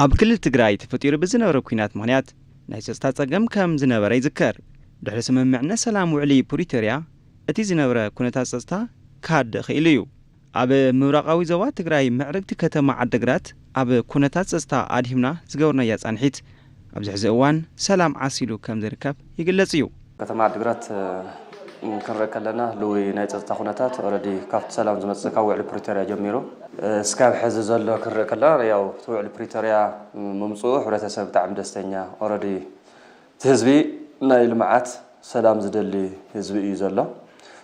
ኣብ ክልል ትግራይ ተፈጢሩ ብዝነበረ ኲናት ምኽንያት ናይ ጸጥታ ጸገም ከም ዝነበረ ይዝከር። ድሕሪ ስምምዕነት ሰላም ውዕሊ ፕሪቶርያ እቲ ዝነበረ ኩነታት ጸጥታ ክሃድእ ክኢሉ እዩ። ኣብ ምብራቓዊ ዞባ ትግራይ ምዕርግቲ ከተማ ዓድግራት ኣብ ኩነታት ጸጥታ ኣድሂብና ዝገበርናያ ጻንሒት ኣብዚ ሕዚ እዋን ሰላም ዓሲሉ ከም ዝርከብ ይግለጽ እዩ። ከተማ ዓድግራት ክንርኢ ከለና ልውይ ናይ ጸጥታ ኩነታት ኦረዲ ካብቲ ሰላም ዝመጽእ ካብ ውዕሊ ፕሪቶርያ ጀሚሩ እስካብ ሕዚ ዘሎ ክንርኢ ከለና ያው እቲ ውዕሊ ፕሪቶርያ ምምፅኡ ሕብረተሰብ ብጣዕሚ ደስተኛ ኦረዲ እቲ ህዝቢ ናይ ልምዓት ሰላም ዝደሊ ህዝቢ እዩ ዘሎ።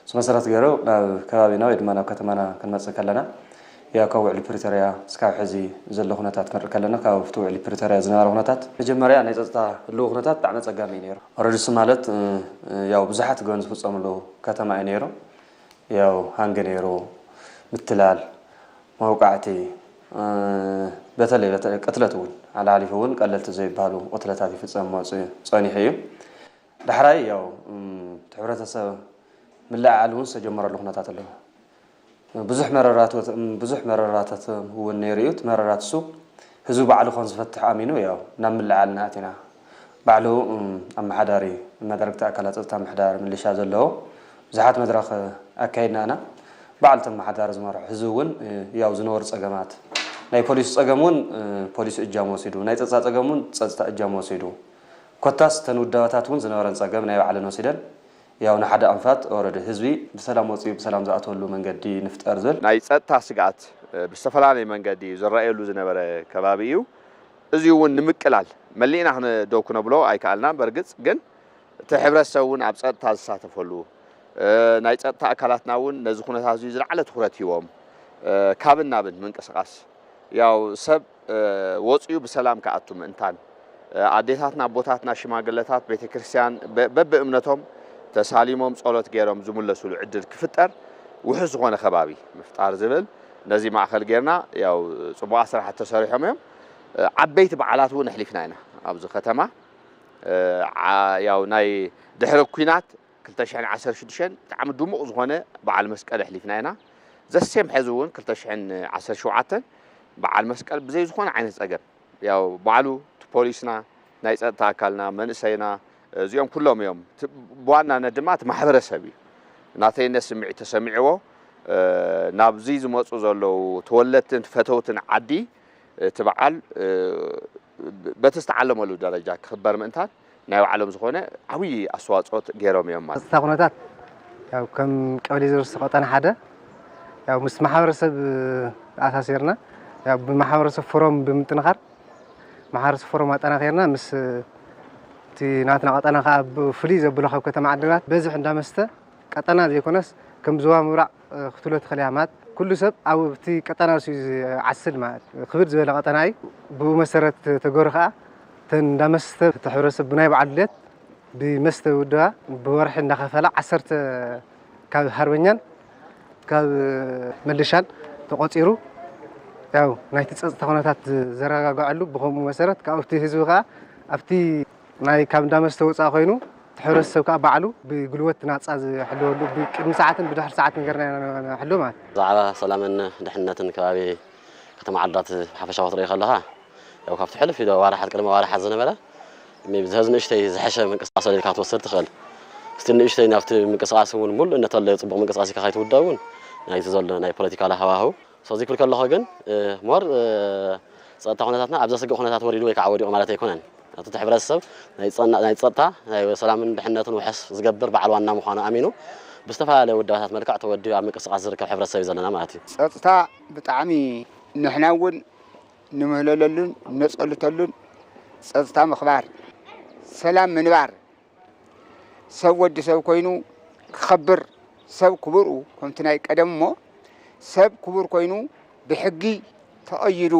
ምስ መሰረት ገይሩ ናብ ከባቢና ወይ ድማ ናብ ከተማና ክንመፅእ ከለና ያው ካብ ውዕሊ ፕሪቶርያ እስካብ ሕዚ ዘሎ ኩነታት ክንርኢ ከለና ካብ እቲ ውዕሊ ፕሪቶርያ ዝነበረ ኩነታት መጀመርያ ናይ ፀጥታ ህልው ኩነታት ብጣዕሚ ኣፀጋሚ እዩ ነይሩ። ኦረዲ እሱ ማለት ያው ብዙሓት ገበን ዝፍፀምሉ ከተማ እዩ ነይሩ። ያው ሃንግ ነይሩ፣ ምትላል፣ መውቃዕቲ፣ በተለይ በተለይ ቅትለት እውን ሓላሓሊፉ እውን ቀለልቲ ዘይበሃሉ ቅትለታት ይፍፀም መፅኡ ፀኒሑ እዩ። ዳሕራይ ያው እቲ ሕብረተሰብ ምልዕዓል እውን ዝተጀመረሉ ኩነታት ኣሎ። ብዙሕ መረራት ብዙሕ መረራታት እውን ነይሩ እዩ። እቲ መረራት እሱ ህዝቢ ባዕሉ ከም ዝፈትሕ ኣሚኑ ያው ናብ ምልዕዓል ንኣቲና። ባዕሉ ኣመሓዳሪ መዳርግቲ ኣካላት ጸጥታ ምሕዳር ምልሻ ዘለዎ ብዙሓት መድረኽ ኣካይድና ኢና። ባዕሉ እቲ ኣመሓዳሪ ዝመርሖ ህዝቢ እውን ያው ዝነበሩ ጸገማት ናይ ፖሊስ ጸገም እውን ፖሊስ እጃም ወሲዱ፣ ናይ ጸጥታ ጸገም እውን ጸጥታ እጃም ወሲዱ። ኮታስ እተን ውዳበታት እውን ዝነበረን ጸገም ናይ ባዕለን ወሲደን ያው ንሓደ ኣንፋት ኦረዲ ህዝቢ ብሰላም ወፂኡ ብሰላም ዝኣተወሉ መንገዲ ንፍጠር ዝብል ናይ ጸጥታ ስግኣት ብዝተፈላለየ መንገዲ ዝረኣየሉ ዝነበረ ከባቢ እዩ። እዚ እውን ንምቅላል መሊእና ክንደው ክነብሎ ኣይከኣልናን። በርግፅ ግን እቲ ሕብረተሰብ እውን ኣብ ጸጥታ ዝሳተፈሉ ናይ ጸጥታ ኣካላትና እውን ነዚ ኩነታት እዚ ዝለዓለ ትኩረት ሂቦም ካብን ናብን ምንቅስቃስ ያው ሰብ ወፂኡ ብሰላም ክኣቱ ምእንታን ኣዴታትና ኣቦታትና ሽማግለታት ቤተክርስትያን በብእምነቶም ተሳሊሞም ጸሎት ገይሮም ዝምለስሉ ዕድል ክፍጠር ውሑስ ዝኾነ ከባቢ ምፍጣር ዝብል ነዚ ማእኸል ጌርና ያው ፅቡቓት ስራሓት ተሰሪሖም እዮም። ዓበይቲ በዓላት እውን ኣሕሊፍና ኢና ኣብዚ ከተማ ያው ናይ ድሕሪ ኲናት ክልተ ሽሕን ዓሰርተ ሽዱሽተን ብጣዕሚ ድሙቕ ዝኾነ በዓል መስቀል ኣሕሊፍና ኢና። ዘሴም ሕዚ እውን ክልተ ሽሕን ዓሰርተ ሸውዓተን በዓል መስቀል ብዘይ ዝኾነ ዓይነት ጸገም ያው ባዕሉ እቲ ፖሊስና ናይ ጸጥታ ኣካልና መንእሰይና እዚኦም ኩሎም እዮም። ብዋናነት ድማ እቲ ማሕበረሰብ እዩ ናተይነት ስምዒት ተሰሚዕዎ ናብዚ ዝመፁ ዘለዉ ተወለድትን ፈተውትን ዓዲ እቲ በዓል በቲ ዝተዓለመሉ ደረጃ ክኽበር ምእንታን ናይ ባዕሎም ዝኾነ ዓብዪ ኣስተዋፅኦ ገይሮም እዮም ማለት። ጸጥታ ኩነታት ያው ከም ቀበሌ ዜሮ ሶስት ቀጠና ሓደ ያው ምስ ማሕበረሰብ ተኣሳሲርና ያው ብማሕበረሰብ ፎረም ብምጥንኻር ማሕበረሰብ ፎረም ኣጠናኺርና ምስ እቲ ናትና ቀጠና ከዓ ብፍሉይ ዘብሎ ካብ ከተማ ዓድግራት በዝሒ እንዳመስተ ቀጠና ዘይኮነስ ከም ዞባ ምብራቕ ክትብሎ ትኽእል እያ ማለት ኩሉ ሰብ ኣብቲ ቀጠና ሱ ዝዓስል ማለት ክብድ ዝበለ ቀጠና እዩ። ብኡ መሰረት ተገሩ ከዓ እተን እንዳመስተ እቲ ሕብረተሰብ ብናይ በዓል ድሌት ብመስተ ውድባ ብወርሒ እንዳኸፈላ ዓሰርተ ካብ ሃርበኛን ካብ መለሻን ተቆፂሩ ያው ናይቲ ፀፅታ ኩነታት ዘረጋግዐሉ ብከምኡ መሰረት ካብቲ ህዝቢ ከዓ ኣብቲ ናይ ካብ እንዳመስተ ወፃእ ኮይኑ እቲ ሕብረተሰብ ከዓ ባዕሉ ብጉልበት ናፃ ዝሕልወሉ ብቅድሚ ሰዓትን ብድሕሪ ሰዓትን ገርና ንሕሉ ማለት ብዛዕባ ሰላምን ድሕነትን ከባቢ ከተማ ዓድግራት ሓፈሻዊ ክትርኢ ከለኻ ያው ካብቲ ሕልፍ ኢሉ ኣዋርሓት ቅድሚ ኣዋርሓት ዝነበረ maybe ዝሕዝ ንእሽተይ ዝሐሸ ምንቅስቃስ ኢልካ ክትወስድ ትኽእል። ስቲል ንእሽተይ ናብቲ ምንቅስቃስ እውን ሙሉእነት ኣሎ ፅቡቅ ምንቅስቃስ ኢልካ ከይትውደ እውን ናይቲ ዘሎ ናይ ፖለቲካል ሃዋህው ሶዚ ክብል ከለኹ ግን ሞር ፀጥታ ኩነታትና ኣብ ዘስግእ ኩነታት ወሪዱ ወይ ከዓ ወዲቑ ማለት ኣይኮነን። እቲ ሕብረተሰብ ናይ ፀጥታ ናይ ሰላምን ድሕነትን ውሕስ ዝገብር በዓል ዋና ምዃኑ ኣሚኑ ብዝተፈላለየ ውዳበታት መልክዕ ተወዲቡ ኣብ ምንቅስቃስ ዝርከብ ሕብረተሰብ እዩ ዘለና ማለት እዩ። ፀጥታ ብጣዕሚ ንሕና እውን ንምህለለሉን ነፀልተሉን ፀጥታ ምኽባር ሰላም ምንባር ሰብ ወዲ ሰብ ኮይኑ ክኸብር ሰብ ክቡር እዩ ከምቲ ናይ ቀደም እሞ ሰብ ክቡር ኮይኑ ብሕጊ ተቐይዱ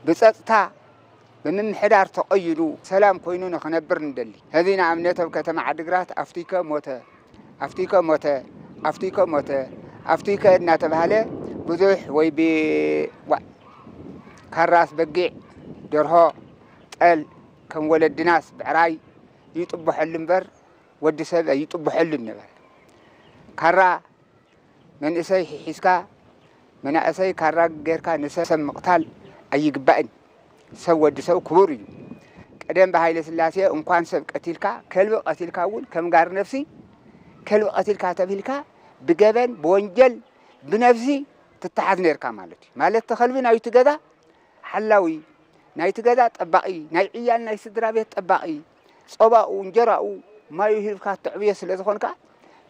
ብፀጥታ ብምምሕዳር ተቐይዱ ሰላም ኮይኑ ንኽነብር ንደሊ። ሕዚ ንኣብነት ኣብ ከተማ ዓድግራት ኣፍቲከ ሞተ፣ ኣፍቲከ ሞተ፣ ኣፍቲከ ሞተ፣ ኣፍቲከ እናተባህለ ብዙሕ ወይ ብ ካራስ በጊዕ፣ ደርሆ፣ ጠል ከም ወለድናስ ብዕራይ ይጥበሐሉ እምበር ወዲ ሰብ ኣይጥበሐሉን ነበረ። ካራ መንእሰይ ሒዝካ መናእሰይ ካራ ጌርካ ንሰብ ምቕታል ኣይግባእን። ሰብ ወዲ ሰብ ክቡር እዩ። ቀደም ብሃይለ ስላሴ እንኳን ሰብ ቀቲልካ፣ ከልቢ ቀቲልካ እውን ከም ጋር ነፍሲ፣ ከልቢ ቀቲልካ ተብሂልካ ብገበን ብወንጀል ብነፍሲ ትተሓዝ ነርካ ማለት እዩ። ማለት እቲ ከልቢ ናይቲ ገዛ ሓላዊ፣ ናይቲ ገዛ ጠባቒ፣ ናይ ዕያል ናይ ስድራ ቤት ጠባቒ፣ ጸባኡ፣ እንጀራኡ፣ ማዩ ሂብካ ተዕብዮ ስለ ዝኾንካ፣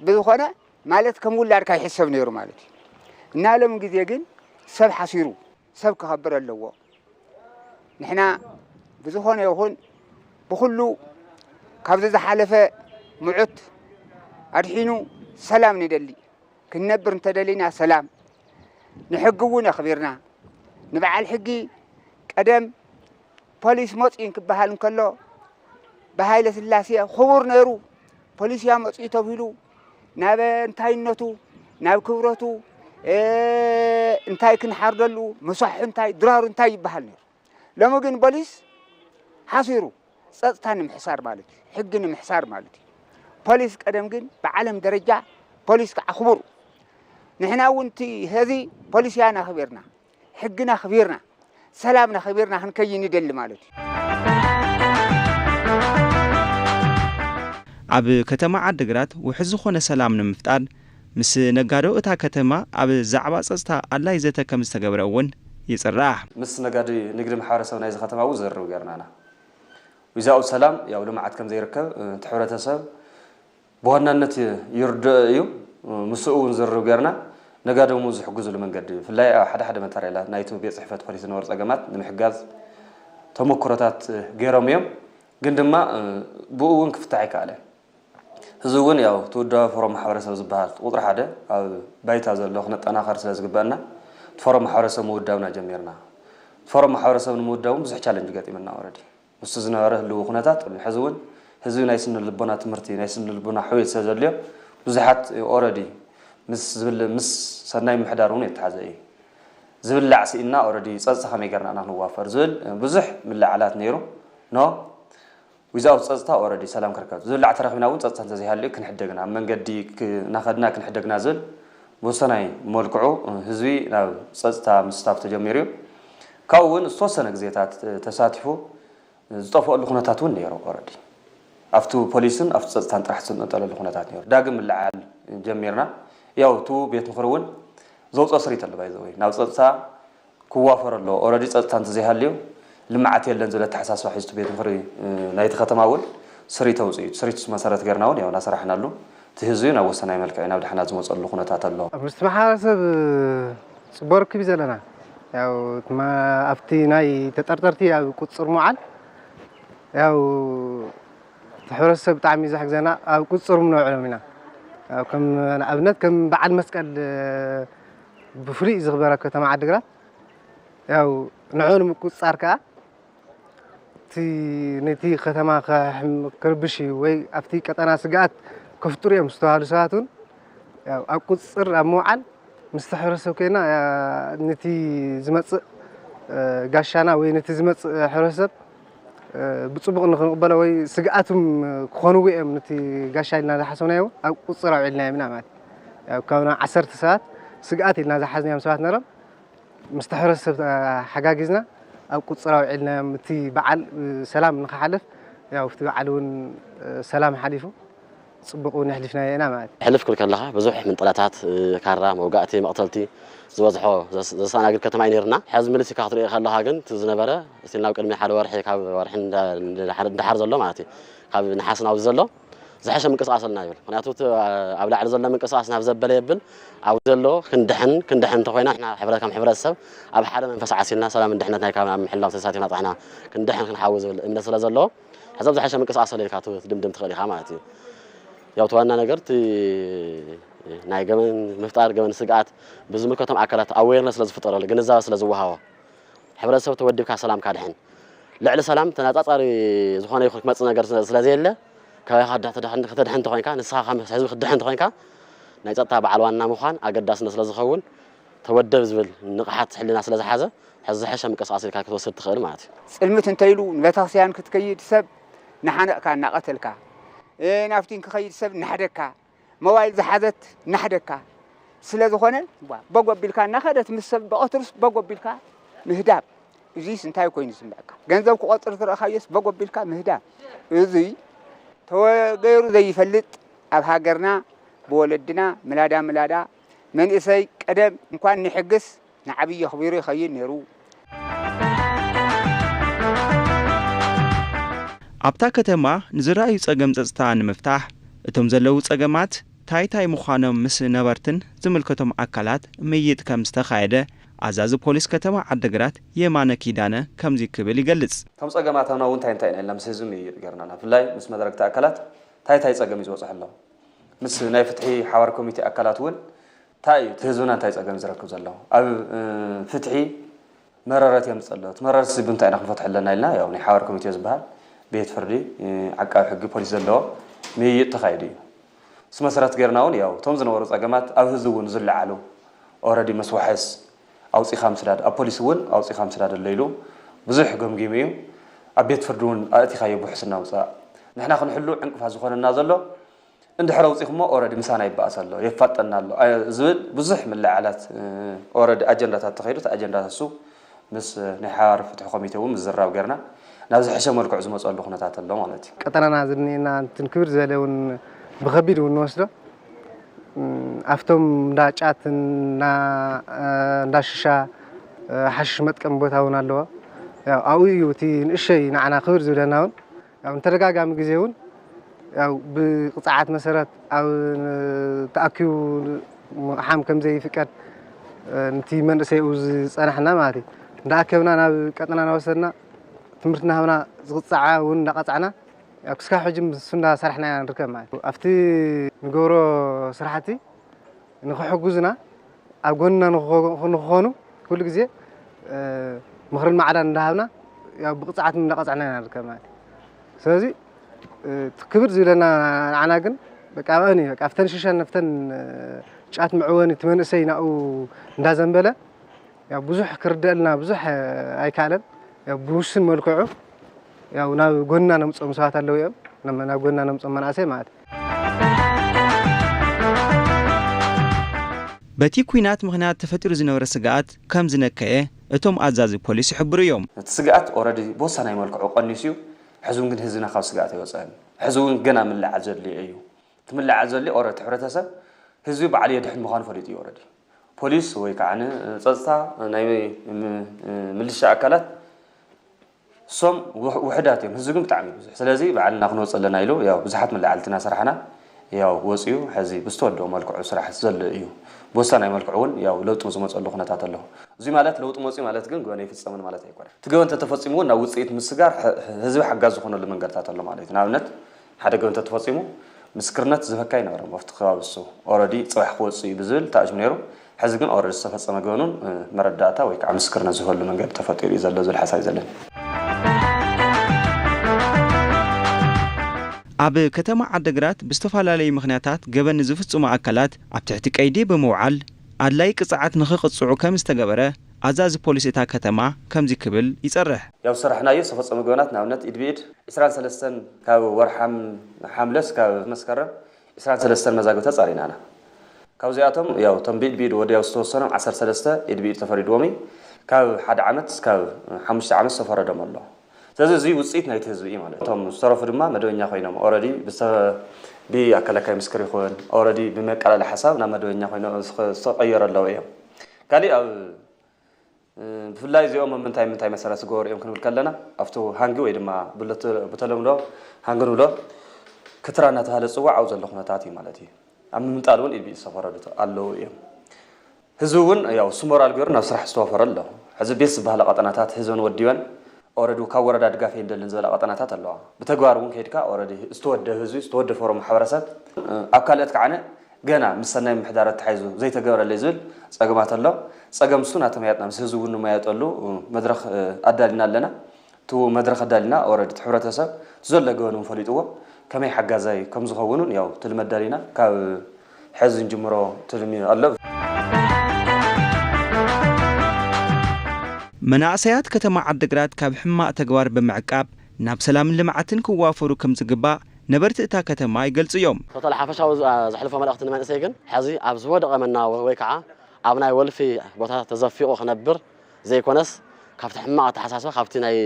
ብዝኾነ ማለት ከም ውላድካ ይሕሰብ ነይሩ ማለት እዩ። እና ሎሚ ግዜ ግን ሰብ ሓሲሩ፣ ሰብ ክኸብር ኣለዎ። ንሕና ብዝኾነ ይኹን ብኹሉ ካብዚ ዝሓለፈ ምዑት ኣድሒኑ ሰላም ንደሊ። ክንነብር እንተደሊና ሰላም፣ ንሕጊ እውን ኣኽቢርና፣ ንበዓል ሕጊ ቀደም ፖሊስ መፅኡ ክበሃል እንከሎ ብሃይለ ስላሴ ክቡር ነይሩ። ፖሊስ እያ መፅኡ ተብሂሉ ናብ እንታይነቱ፣ ናብ ክብረቱ፣ እ፣ እንታይ ክንሓርደሉ፣ ምሳሑ እንታይ፣ ድራሩ እንታይ ይበሃል ነይሩ። ሎሚ ግን ፖሊስ ሓሲሩ፣ ጸጥታ ንምሕሳር ማለት እዩ፣ ሕጊ ንምሕሳር ማለት እዩ። ፖሊስ ቀደም ግን ብዓለም ደረጃ ፖሊስ ከዓ ክቡር። ንሕና እውን እቲ ሀዚ ፖሊስ እያ ናኽቢርና፣ ሕግና ኣኽቢርና፣ ሰላምና ኣኽቢርና ክንከይድ ንደሊ ማለት እዩ። ኣብ ከተማ ዓድግራት ውሑስ ዝኾነ ሰላም ንምፍጣር ምስ ነጋዶ እታ ከተማ ኣብ ዛዕባ ጸጥታ ኣድላይ ዘተ ከም ዝተገብረ እውን ይጽራሕ። ምስ ነጋዲ ንግዲ ማሕበረሰብ ናይዚ ከተማ እውን ዝርርብ ገርና ኢና። ዊዛውት ሰላም ያው ልምዓት ከም ዘይርከብ እቲ ሕብረተሰብ ብዋናነት ይርድኦ እዩ። ምስኡ እውን ዝርርብ ገርና። ነጋዶ እውን ዝሕግዙሉ መንገዲ ብፍላይ ኣብ ሓደ ሓደ መታርያላት ናይቲ ቤት ፅሕፈት ፖሊስ ዝነበሩ ፀገማት ንምሕጋዝ ተመክሮታት ገይሮም እዮም። ግን ድማ ብኡ እውን ክፍታሕ ኣይከኣለን። እዚ እውን ያው እቲ ውዳበ ፎረም ማሕበረሰብ ዝበሃል ቁፅሪ ሓደ ኣብ ባይታ ዘሎ ክነጠናኸር ስለ ዝግበአና እቲ ፎረም ማሕበረሰብ ምውዳብና ጀሚርና። እቲ ፎረም ማሕበረሰብ ንምውዳብ እውን ብዙሕ ቻለንጅ ገጢመና ኦረዲ። ምስቲ ዝነበረ ህልዊ ኩነታት ሕዚ እውን ህዝቢ ናይ ስነ ልቦና ትምህርቲ ናይ ስነ ልቦና ሕውየት ስለ ዘድልዮ ብዙሓት ኦረዲ ምስ ዝብል ምስ ሰናይ ምሕዳር እውን የተሓዘ እዩ። ዝብላዕ ስኢንና ኦረዲ ፀፅታ ከመይ ገርና ኢና ክንዋፈር ዝብል ብዙሕ ምላዓላት ነይሩ። ኖ ዊዛውት ፀፅታ ኦረዲ ሰላም ክርከብ ዝብላዕ ተረኺብና እውን ፀፅታ እንተዘይሃልዩ ክንሕደግና ኣብ መንገዲ እናኸድና ክንሕደግና ዝብል ብወሰናይ መልክዑ ህዝቢ ናብ ፀፅታ ምስታፍ ተጀሚሩ እዩ። ካብኡ እውን ዝተወሰነ ግዜታት ተሳቲፉ ዝጠፍአሉ ኩነታት እውን ነይሩ። ኦረዲ ኣብቲ ፖሊስን ኣብቲ ፀፅታን ጥራሕ ዝንጠለሉ ኩነታት ነይሩ። ዳግም ምልዓል ጀሚርና። ያው እቲ ቤት ምኽሪ እውን ዘውፅኦ ስሪት ኣሎ ባይዘወይ ናብ ፀፅታ ክዋፈር ኣለዎ። ኦረዲ ፀፅታ እንተዘይሃልዩ ልምዓት የለን ዝብል ኣተሓሳስባ ሒዙ እቲ ቤት ምኽሪ ናይቲ ከተማ እውን ስሪት ኣውፅኡ እዩ። ስሪት መሰረት ገይርና እውን ያው እናሰራሕናሉ እቲ ህዝቢ ናብ ወሰናይ መልክዕ ናብ ድሕና ዝመፀሉ ኩነታት ኣሎ። ምስቲ ማሕበረሰብ ፅቡቅ ርክብ እዩ ዘለና። ያው ኣብቲ ናይ ተጠርጠርቲ ኣብ ቁፅፅር ምውዓል ያው እቲ ሕብረተሰብ ብጣዕሚ እዩ ዘሕግዘና። ኣብ ቁፅፅር እውን ነውዕሎም ኢና። ያው ከም ንኣብነት ከም በዓል መስቀል ብፍሉይ እዩ ዝኽበር ኣብ ከተማ ዓድግራት። ያው ንዕኡ ንምቁፅፃር ከዓ እቲ ነቲ ከተማ ከርብሽ እዩ ወይ ኣብቲ ቀጠና ስግኣት ከፍጥሩ እዮም ዝተባሃሉ ሰባት እውን ኣብ ቁፅፅር ኣብ ምውዓል ምስቲ ሕብረተሰብ ኮይና ነቲ ዝመፅእ ጋሻና ወይ ነቲ ዝመፅእ ሕብረተሰብ ብፅቡቕ ንክንቕበሎ ወይ ስግኣትም ክኾንዎ እዮም ነቲ ጋሻ ኢልና ዝሓሰብናዮ እውን ኣብ ቁፅፅር ኣውዒልናዮም ኢና ማለት እዩ። ካብ ዓሰርተ ሰባት ስግኣት ኢልና ዝሓዝናዮም ሰባት ነሮም ምስቲ ሕብረተሰብ ሓጋጊዝና ኣብ ቁፅር ኣውዒልናዮም። እቲ በዓል ብሰላም ንክሓልፍ ያው እቲ በዓል እውን ሰላም ሓሊፉ ፅቡቕ እውን ኣሕሊፍናዮ ኢና ማለት እዩ። ሕልፍ ክብል ከለኻ ብዙሕ ምንጥላታት፣ ካራ፣ መውጋእቲ፣ መቕተልቲ ዝበዝሖ ዘሰኣናግድ ከተማ እዩ ነይርና። ሕዚ ምልስ ኢልካ ክትሪኦ ከለኻ ግን እቲ ዝነበረ እስቲል ናብ ቅድሚ ሓደ ወርሒ ካብ ወርሒ እንዳሓር ዘሎ ማለት እዩ ካብ ነሓስ ናብዚ ዘሎ ዝሐሸ ምንቅስቃስ ኣለና ይብል። ምክንያቱ እቲ ኣብ ላዕሊ ዘሎ ምንቅስቃስ ናብ ዘበለ የብል ኣብ ዘሎ ክንድሕን ክንድሕን እንተኮይና ንሕና ሕብረት ከም ሕብረተሰብ ኣብ ሓደ መንፈስ ዓሲልና ሰላምን ድሕነት ናይ ካብ ምሕላው ተሳቲፍና ጥሕና ክንድሕን ክንሓዊ ዝብል እምነት ስለ ዘለዎ ሕዚ ኣብ ዝሐሸ ምንቅስቃስ ኣሎ ኢልካ ትድምድም ትኽእል ኢኻ ማለት እዩ። ያው እቲ ዋና ነገር እቲ ናይ ገበን ምፍጣር ገበን ስግኣት ብዝምልከቶም ኣካላት ኣዌርነስ ስለ ዝፍጠረሉ ግንዛበ ስለ ዝወሃቦ ሕብረተሰብ ተወዲብካ ሰላምካ ድሕን። ልዕሊ ሰላም ተነፃፃሪ ዝኾነ ይኹን ክመፅእ ነገር ስለዘየለ ከባቢኻ ከተድሕን እንተኾይንካ ንስኻ ከም ህዝቢ ክትድሕን እንተኾይንካ ናይ ፀጥታ በዓል ዋና ምዃን ኣገዳስነት ስለዝኸውን ተወደብ ዝብል ንቕሓት ሕልና ስለዝሓዘ ሕዚ ዝሐሸ ምንቅስቃስ ኢልካ ክትወስድ ትኽእል ማለት እዩ። ፅልምት እንተኢሉ ንቤተክርስትያን ክትከይድ ሰብ እናሓነቕካ እናቐተልካ ናፍቲን ክኸይድ ሰብ እናሕደግካ ሞባይል ዝሓዘት እናሕደግካ ስለ ዝኾነ በጎ ኣቢልካ እናኸደት ምስ ሰብ ብቐትሩስ በጎ ኣቢልካ ምህዳብ እዚስ እንታይ ኮይኑ ዝስምዐካ? ገንዘብ ክቆጽር ዝረኣኻዮስ በጎ ኣቢልካ ምህዳም። እዙይ ተገይሩ ዘይፈልጥ ኣብ ሃገርና ብወለድና ምላዳ ምላዳ መንእሰይ ቀደም እንኳን ንሕግስ ንዓብዪ ኣኽቢሩ ይኸይድ ነይሩ። ኣብታ ከተማ ንዝረኣዩ ጸገም ጸጥታ ንምፍታሕ እቶም ዘለዉ ጸገማት ታይ ታይ ምዃኖም ምስ ነበርትን ዝምልከቶም ኣካላት ምይይጥ ከም ዝተኻየደ ኣዛዚ ፖሊስ ከተማ ዓድግራት የማነ ኪዳነ ከምዚ ክብል ይገልጽ። እቶም ጸገማትና እውን እንታይ እንታይ ኢና ኢልና ምስ ህዝቢ ምይይጥ ገይርና ኢና። ብፍላይ ምስ መዳርግቲ ኣካላት ታይ ታይ ጸገም እዩ ዝበጽሖ ኣሎ። ምስ ናይ ፍትሒ ሓባር ኮሚቴ ኣካላት እውን እንታይ እዩ እቲ ህዝብና እንታይ ጸገም እዩ ዝረክብ ዘሎ? ኣብ ፍትሒ መረረት የምፅእ ኣሎ። እቲ መረረት እዚ ብምንታይ ኢና ክንፈትሖ ኣለና ኢልና ያው ናይ ሓባር ኮሚቴ ዝበሃል ቤት ፍርዲ፣ ዓቃቢ ሕጊ፣ ፖሊስ ዘለዎ ምይይጥ ተኻይዱ እዩ። ምስ መሰረት ጌርና እውን ያው እቶም ዝነበሩ ፀገማት ኣብ ህዝቢ እውን ዝለዓሉ ኦረዲ መስዋሕስ ኣውፂኻ ምስዳድ ኣብ ፖሊስ እውን ኣውፂኻ ምስዳድ ኣሎ ኢሉ ብዙሕ ገምጊሙ እዩ። ኣብ ቤት ፍርዲ እውን ኣእቲኻዮ ብውሕስና ውፃእ ንሕና ክንሕሉ ዕንቅፋት ዝኾነና ዘሎ እንድሕር ኣውፂኹሞ ኦረዲ ምሳና ይበኣስ ኣሎ የፋጠና ኣሎ ዝብል ብዙሕ ምልዕዓላት ኦረዲ ኣጀንዳታት ተኸይዱ እቲ ኣጀንዳታት እሱ ምስ ናይ ሓባር ፍትሒ ኮሚቴ እውን ምዝራብ ጌርና ናብ ዝሕሸ መልክዑ ዝመፀሉ ኩነታት ኣሎ ማለት እዩ። ቀጠናና ዝኒኤና እንትን ክብር ዝበለ እውን ብኸቢድ እውን ንወስዶ ኣብቶም እንዳ ጫት እንዳ ሽሻ ሓሽሽ መጥቀሚ ቦታ እውን ኣለዎ። ኣብኡ እዩ እቲ ንእሸይ ንዓና ክብር ዝብለና እውን ያው ንተደጋጋሚ ግዜ እውን ያው ብቅፅዓት መሰረት ኣብ ተኣኪቡ ምቕሓም ከም ዘይፍቀድ ንቲ መንእሰይ ኡ ዝፀናሕና ማለት እዩ እንዳኣከብና ናብ ቀጠና እናወሰድና ትምህርቲ እናሃብና ዝቅፃዓ እውን እንዳቀፃዕና ያው ክስካብ ሕጂ ምስ እንዳሰራሕና ኢና ንርከብ ማለት እዩ ኣብቲ ንገብሮ ስራሕቲ ንኽሕግዙና ኣብ ጎንና ንኽኾኑ ኩሉ ግዜ ምኽርን ማዕዳን እንዳሃብና ያው ብቕፅዓት እንዳቐፅዕና ኢና ንርከብ ማለት እዩ። ስለዚ እቲ ክብድ ዝብለና ንዓና ግን በቃ ኣብአን እዩ በቃ ኣብተን ሽሻን ኣብተን ጫት መዕወኒ እቲ መንእሰይ ናብኡ እንዳዘንበለ ያው ብዙሕ ክርደአልና ብዙሕ ኣይከኣለን። ያው ብውሱን መልክዑ ያው ናብ ጎንና ነምፅኦም ሰባት ኣለዉ እዮም። ናብ ጎንና ነምፅኦም መናእሰይ ማለት እዩ። በቲ ኲናት ምኽንያት ተፈጢሩ ዝነበረ ስግኣት ከም ዝነከየ እቶም ኣዛዚ ፖሊስ ይሕብሩ እዮም። እቲ ስግኣት ኦረዲ ብወሳናይ መልክዑ ቀኒሱ እዩ። ሕዚ እውን ግን ህዝብና ካብ ስግኣት ኣይወፀአን። ሕዚ እውን ገና ምልዓል ዘድልዮ እዩ። እቲ ምልዓል ዘድልዮ ኦረዲ እቲ ሕብረተሰብ ህዝቢ ባዕሉ የድሕን ምዃኑ ፈሊጡ እዩ ኦረዲ። ፖሊስ ወይ ከዓ ጸጥታ ናይ ምልሻ ኣካላት እሶም ውሕዳት እዮም፣ ህዝቢ ግን ብጣዕሚ ብዙሕ። ስለዚ ባዕልና ክንወፅ ኣለና ኢሉ ያው ብዙሓት መላዕልቲ እናሰራሕና ያው ወፅዩ ሕዚ ብዝተወደኦ መልክዑ ስራሕ ዘሎ እዩ። ብወሳናይ መልክዑ እውን ያው ለውጢ ዝመፀሉ ኩነታት ኣሎ። እዙይ ማለት ለውጢ መፅዩ ማለት ግን ገና ኣይፍፀምን ማለት ኣይኮነን። እቲ ገበን እንተተፈፂሙ እውን ናብ ውፅኢት ምስጋር ህዝቢ ሓጋዚ ዝኾነሉ መንገድታት ኣሎ ማለት እዩ። ንኣብነት ሓደ ገበን እንተተፈፂሙ ምስክርነት ዝህበካ ኣይነበረን ኣብቲ ከባቢ እሱ ኦረዲ ፅባሕ ክወፅእ እዩ ብዝብል ተኣጅሙ ነይሩ። ሕዚ ግን ኦረዲ ዝተፈፀመ ገበኑን መረዳእታ ወይ ከዓ ምስክርነት ዝህበሉ መንገዲ ተፈጢሩ እዩ ዘሎ ዝብል ሓሳብ እዩ ዘለኒ። ኣብ ከተማ ዓድግራት ብዝተፈላለዩ ምኽንያታት ገበን ንዝፍፅሙ ኣካላት ኣብ ትሕቲ ቀይዲ ብምውዓል ኣድላይ ቅፅዓት ንኽቕፅዑ ከም ዝተገበረ ኣዛዚ ፖሊስ እታ ከተማ ከምዚ ክብል ይፀርሕ። ያው ዝሰራሕናዮ ዝተፈፀሙ ገበናት ንኣብነት ኢድ ብኢድ ዕስራን ሰለስተን ካብ ወርሓ ሓምለስ ካብ መስከረም ዕስራን ሰለስተን መዛግብቲ ኣፃሪና ኢና። ካብዚኣቶም ያው እቶም ብኢድ ብኢድ ወዲያው ዝተወሰኖም ዓሰርተ ሰለስተ ኢድ ብኢድ ተፈሪድዎም እዩ። ካብ ሓደ ዓመት እስካብ ሓሙሽተ ዓመት ዝተፈረዶም ኣሎ። ስለዚ እዚ ውፅኢት ናይቲ ህዝቢ እዩ ማለት እዩ። እቶም ዝተረፉ ድማ መደበኛ ኮይኖም ኦረዲ ብዝተ ብኣከላካይ ምስክር ይኹን ኦረዲ ብመቃለሊ ሓሳብ ናብ መደበኛ ኮይኖም ዝተቀየሩ ኣለዉ እዮም። ካሊእ ኣብ ብፍላይ እዚኦም ኣብ ምንታይ ምንታይ መሰረት ዝገበሩ እዮም ክንብል ከለና ኣብቲ ሃንጊ ወይ ድማ ብተለምዶ ሃንጊ ንብሎ ክትራ እናተባሃለ ዝፅዋዕ ኣብኡ ዘሎ ኩነታት እዩ ማለት እዩ። ኣብ ምምንጣል እውን ኢድ ብኢድ ዝተፈረዱ ኣለዉ እዮም። ህዝቢ እውን ያው እሱ ሞራል ገይሩ ናብ ስራሕ ዝተዋፈረ ኣሎ። ሕዚ ቤት ዝበሃላ ቀጠናታት ህዘን ወዲበን ኦረዲ ካብ ወረዳ ድጋፍ የንደልን ዝበላ ቀጠናታት ኣለዋ። ብተግባር እውን ከይድካ ኦረዲ ዝተወደበ ህዝቢ ዝተወደፈሮ ማሕበረሰብ ኣብ ካልኦት ከዓነ ገና ምስ ሰናይ ምምሕዳር ኣተሓሒዙ ዘይተገበረለይ ዝብል ፀገማት ኣሎ። ፀገም እሱ እናተመያጥና ምስ ህዝቢ እውን ንመያየጠሉ መድረኽ ኣዳሊና ኣለና። እቲ መድረኽ ኣዳሊና ኦረዲ እቲ ሕብረተሰብ እቲ ዘሎ ገበን እውን ፈሊጥዎ ከመይ ሓጋዛይ ከም ዝኸውን እውን ያው ትልሚ ኣዳሊና ካብ ሕዚ ንጅምሮ ትልሚ ኣሎ። መናእሰያት ከተማ ዓድግራት ካብ ሕማቕ ተግባር ብምዕቃብ ናብ ሰላምን ልምዓትን ክዋፈሩ ከም ዝግባእ ነበርቲ እታ ከተማ ይገልፁ እዮም። ቶታል ሓፈሻዊ ዘሕልፎ መልእኽቲ ንመንእሰይ ግን ሕዚ ኣብ ዝወደቐ መነባብሮ ወይ ከዓ ኣብ ናይ ወልፊ ቦታ ተዘፊቑ ክነብር ዘይኮነስ ካብቲ ሕማቕ ኣተሓሳስባ፣ ካብቲ ናይ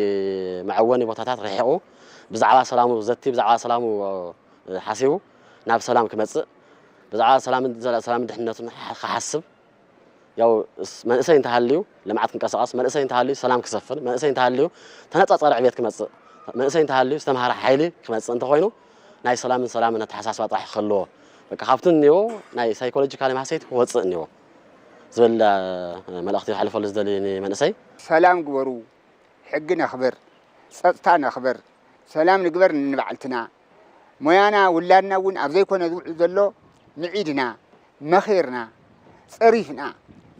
መዐወኒ ቦታታት ርሒቑ፣ ብዛዕባ ሰላሙ ዘቲ፣ ብዛዕባ ሰላሙ ሓሲቡ ናብ ሰላም ክመጽእ፣ ብዛዕባ ሰላምን፣ ሰላምን ድሕነቱን ክሓስብ፣ ያው መንእሰይ እንተሃልዩ ልምዓት ክንቀሳቐስ፣ መንእሰይ እንተሃልዩ ሰላም ክሰፍን፣ መንእሰይ እንተሃልዩ ተነጻጻሪ ዕቤት ክመጽእ፣ መንእሰይ እንተሃልዩ ዝተምሃረ ሓይሊ ክመጽእ እንተኾይኑ፣ ናይ ሰላምን ሰላምን ኣተሓሳስባ ጥራሕ ክህልዎ፣ በቃ ካብቲ እኒኦ ናይ ሳይኮሎጂካሊ ማህሰይቲ ክወጽእ እኒኦ ዝብል መልእኽቲ ክሕልፈሉ ዝደሊ ንመንእሰይ። ሰላም ግበሩ፣ ሕጊ ነኽብር፣ ጸጥታ ነኽብር፣ ሰላም ንግበር ንንባዕልትና። ሞያና ውላድና እውን ኣብ ዘይኮነ ዝውዕል ዘሎ ምዒድና፣ መኺርና፣ ጸሪፍና፣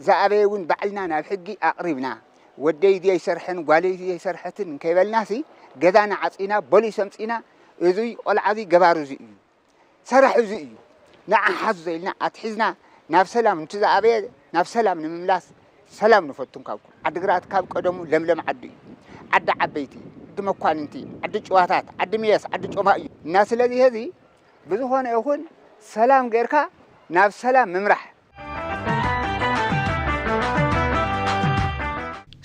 ዝኣበየ እውን ባዕልና ናብ ሕጊ ኣቕሪብና፣ ወደይ ዘይሰርሐን ጓለይ ዘይሰርሐትን እንከይበልናሲ፣ ገዛና ዓጺና፣ ቦሊስ ኣምጺና፣ እዙይ ቆልዓ እዙይ ገባር እዙይ እዩ፣ ሰራሕ እዙይ እዩ፣ ንዓ ሓዙ ዘይልና ኣትሒዝና ናብ ሰላም፣ እንትዝኣበየ ናብ ሰላም ንምምላስ ሰላም ንፈቱን ካብ ኩሉ። ዓድግራት ካብ ቀደሙ ለምለም ዓዲ እዩ። ዓዲ ዓበይቲ፣ ዓዲ መኳንንቲ፣ ዓዲ ጭዋታት፣ ዓዲ ምየስ፣ ዓዲ ጮማ እዩ። እና ስለዚ ሀዚ ብዝኾነ ይኹን ሰላም ጌርካ ናብ ሰላም ምምራሕ።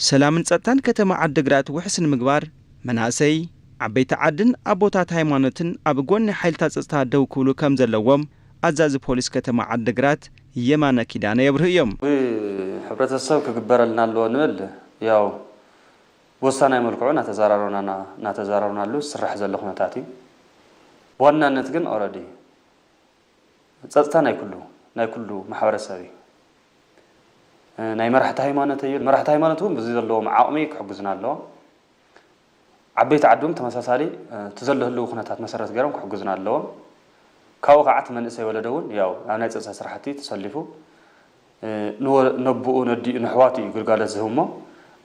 ሰላምን ጸጥታን ከተማ ዓድግራት ውሕስ ንምግባር መናእሰይ፣ ዓበይቲ ዓድን ኣቦታት ሃይማኖትን ኣብ ጎኒ ሓይልታት ጸጥታ ደው ክብሉ ከም ዘለዎም ኣዛዚ ፖሊስ ከተማ ዓድግራት የማነ ኪዳነ የብርሁ እዮም። ሕብረተሰብ ክግበረልና ኣለዎ ንብል ያው ብወሳናይ መልክዑ እናተዘራረብና እናተዘራረብናሉ ዝስራሕ ዘሎ ኩነታት እዩ። ብዋናነት ግን ኦረዲ ጸጥታ ናይ ኩሉ ናይ ኩሉ ማሕበረሰብ እዩ። ናይ መራሕቲ ሃይማኖት እዩ። መራሕቲ ሃይማኖት እውን ብዚ ዘለዎም ዓቕሚ ክሕግዙና ኣለዎም። ዓበይቲ ዓዲ እውን ተመሳሳሊ እቲ ዘሎ ህልው ኩነታት መሰረት ገይሮም ክሕግዙና ኣለዎም። ካብኡ ከዓ እቲ መንእሰይ ወለዶ እውን ያው ኣብ ናይ ጸጥታ ስራሕቲ ተሰሊፉ ነቦኡ ነዲኡ ንሕዋቱ እዩ ግልጋሎት ዝህብ እሞ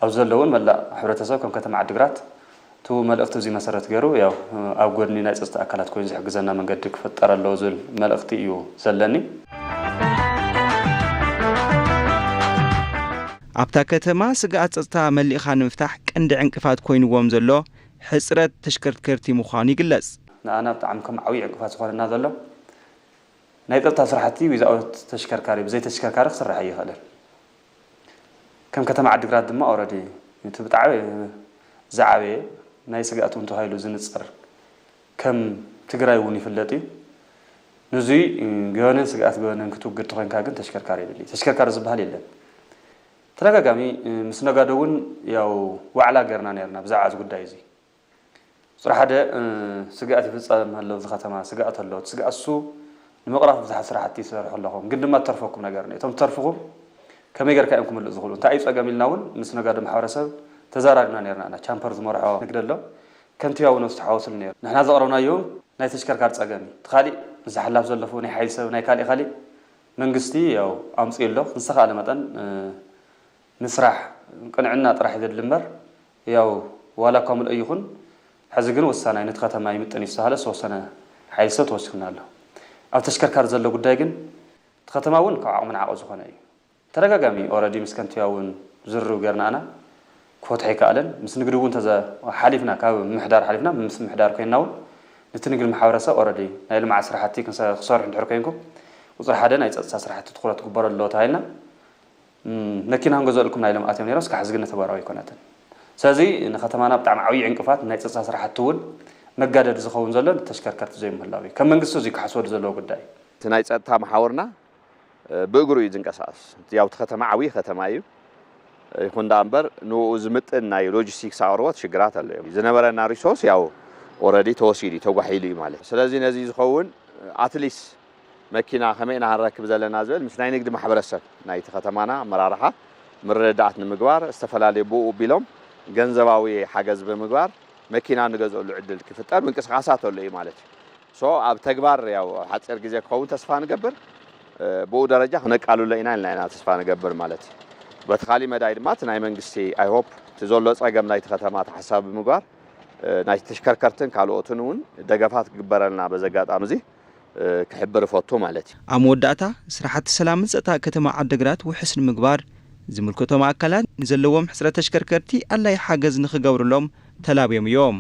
ኣብዚ ዘሎ እውን መላእ ሕብረተሰብ ከም ከተማ ዓዲግራት እቲ መልእኽቲ እዚ መሰረት ገይሩ ያው ኣብ ጎድኒ ናይ ፀፅታ ኣካላት ኮይኑ ዝሕግዘና መንገዲ ክፍጠር ኣለዎ ዝብል መልእኽቲ እዩ ዘለኒ። ኣብታ ከተማ ስግኣት ፀፅታ መሊእኻ ንምፍታሕ ቀንዲ ዕንቅፋት ኮይንዎም ዘሎ ሕፅረት ተሽከርከርቲ ምዃኑ ይግለፅ። ንኣና ብጣዕሚ ከም ዓብዪ ዕንቅፋት ዝኾነና ዘሎ ናይ ፀጥታ ስራሕቲ without ተሽከርካሪ ብዘይ ተሽከርካሪ ክስራሕ ኣይኽእልን። ከም ከተማ ዓዲግራት ድማ ኦረዲ እቲ ብጣዕሚ ዝዓበየ ናይ ስግኣት እውን ተባሂሉ ዝንፀር ከም ትግራይ እውን ይፍለጥ እዩ። ንዙይ ገበንን ስግኣት ገበንን ክትውግድ ተኾይንካ ግን ተሽከርካሪ የድሊ። ተሽከርካሪ ዝበሃል የለን። ተደጋጋሚ ምስ ነጋዶ እውን ያው ዋዕላ ገይርና ነርና ብዛዕባ እዚ ጉዳይ እዚ። ቁፅሪ ሓደ ስግኣት ይፍፀም ኣሎ፣ ኣብዚ ከተማ ስግኣት ኣሎ። እቲ ስግኣት እሱ ንምቕራፍ ብዙሓት ስራሕቲ ትሰርሑ ኣለኹም፣ ግን ድማ ትተርፈኩም ነገር እኒኦ። እቶም ዝተርፍኹም ከመይ ጌርካ እዮም ክምልኡ ዝኽእሉ? እንታይ እዩ ፀገም ኢልና እውን ምስ ነጋዶ ማሕበረሰብ ተዘራሪብና ነርና ኢና። ቻምፐር ዝመርሖ ንግዲ ኣሎ፣ ከንቲባ እውን ኣብቲ ተሓወስሉ ነይሩ። ንሕና ዘቕረብናዮ እውን ናይ ተሽከርካሪ ፀገም እዩ። እቲ ካሊእ ምስዚ ሓላፍ ዘለፉ ናይ ሓይሊ ሰብ ናይ ካሊእ ካሊእ መንግስቲ ያው ኣምፅኡ ኣሎ። ንዝተኻእለ መጠን ምስራሕ ቅንዕና ጥራሕ እዩ ዘድሊ እምበር ያው ዋላ እኳ ምልኦ ይኹን ሕዚ ግን ወሳናይ ነቲ ከተማ ይምጥን እዩ ዝተባህለ ዝተወሰነ ሓይሊ ሰብ ተወሲኹና ኣሎ። ኣብ ተሽከርካሪ ዘሎ ጉዳይ ግን እቲ ከተማ እውን ካብ ዓቕሚ ንዓቑ ዝኾነ እዩ። ተደጋጋሚ ኦረዲ ምስ ከንቲባ እውን ዝርርብ ገርና ኣና ክፈትሖ ይከኣለን። ምስ ንግዲ እውን ተዘ ሓሊፍና ካብ ምምሕዳር ሓሊፍና ምስ ምምሕዳር ኮይንና እውን ነቲ ንግዲ ማሕበረሰብ ኦረዲ ናይ ልምዓት ስራሕቲ ክንሰ- ክሰርሑ እንድሕር ኮይንኩም ቁፅሪ ሓደ ናይ ፀፅታ ስራሕቲ ትኹረት ክግበረሉ ኣለዎ ተባሂልና። መኪና ክንገዝኣልኩም ናይ ልምዓት እዮም ነይሮም፣ እስካብ ሕዚ ግን ተግባራዊ ኣይኮነትን። ስለዚ ንከተማና ብጣዕሚ ዓብዪ ዕንቅፋት ናይ ፀፅታ ስራሕቲ እውን መጋደዲ ዝኸውን ዘሎ ተሽከርከርቲ ዘይምህላው እዩ። ከም መንግስቲ እዚ ክሓስበሉ ዘለዎ ጉዳይ እዩ። እቲ ናይ ፀጥታ መሓውርና ብእግሩ እዩ ዝንቀሳቐስ። ያው እቲ ከተማ ዓብዪ ከተማ እዩ። ይኹን ደኣ እምበር ንኡ ዝምጥን ናይ ሎጂስቲክስ ኣቕርቦት ሽግራት ኣሎ እዮም። ዝነበረና ሪሶርስ ያው ኦረዲ ተወሲዱ እዩ፣ ተጓሒሉ እዩ ማለት እዩ። ስለዚ ነዚ ዝኸውን ኣትሊስ መኪና ከመይ ኢና ክንረክብ ዘለና ዝብል ምስ ናይ ንግዲ ማሕበረሰብ ናይቲ ከተማና ኣመራርሓ ምርድዳኣት ንምግባር ዝተፈላለዩ ብኡ ቢሎም ገንዘባዊ ሓገዝ ብምግባር መኪና ንገዝአሉ ዕድል ክፍጠር ምንቅስቃሳት ኣሎ እዩ ማለት እዩ። ሶ ኣብ ተግባር ያው ኣብ ሓፂር ግዜ ክኸውን ተስፋ ንገብር። ብኡ ደረጃ ክነቃልሎ ኢና ኢልና ኢና ተስፋ ንገብር ማለት እዩ። በቲ ካሊእ መዳይ ድማ እቲ ናይ መንግስቲ I hope እቲ ዘሎ ፀገም ናይቲ ከተማ ተሓሳቢ ብምግባር ናይ ተሽከርከርትን ካልኦትን እውን ደገፋት ክግበረልና በዚ ኣጋጣሚ እዚ ክሕብር እፈቱ ማለት እዩ። ኣብ መወዳእታ ስራሕቲ ሰላምን ፀጥታ ከተማ ዓድግራት ውሕስ ንምግባር ዝምልከቶም ኣካላት ንዘለዎም ሕፅረት ተሽከርከርቲ ኣድላይ ሓገዝ ንክገብርሎም ተላብዮም እዮም።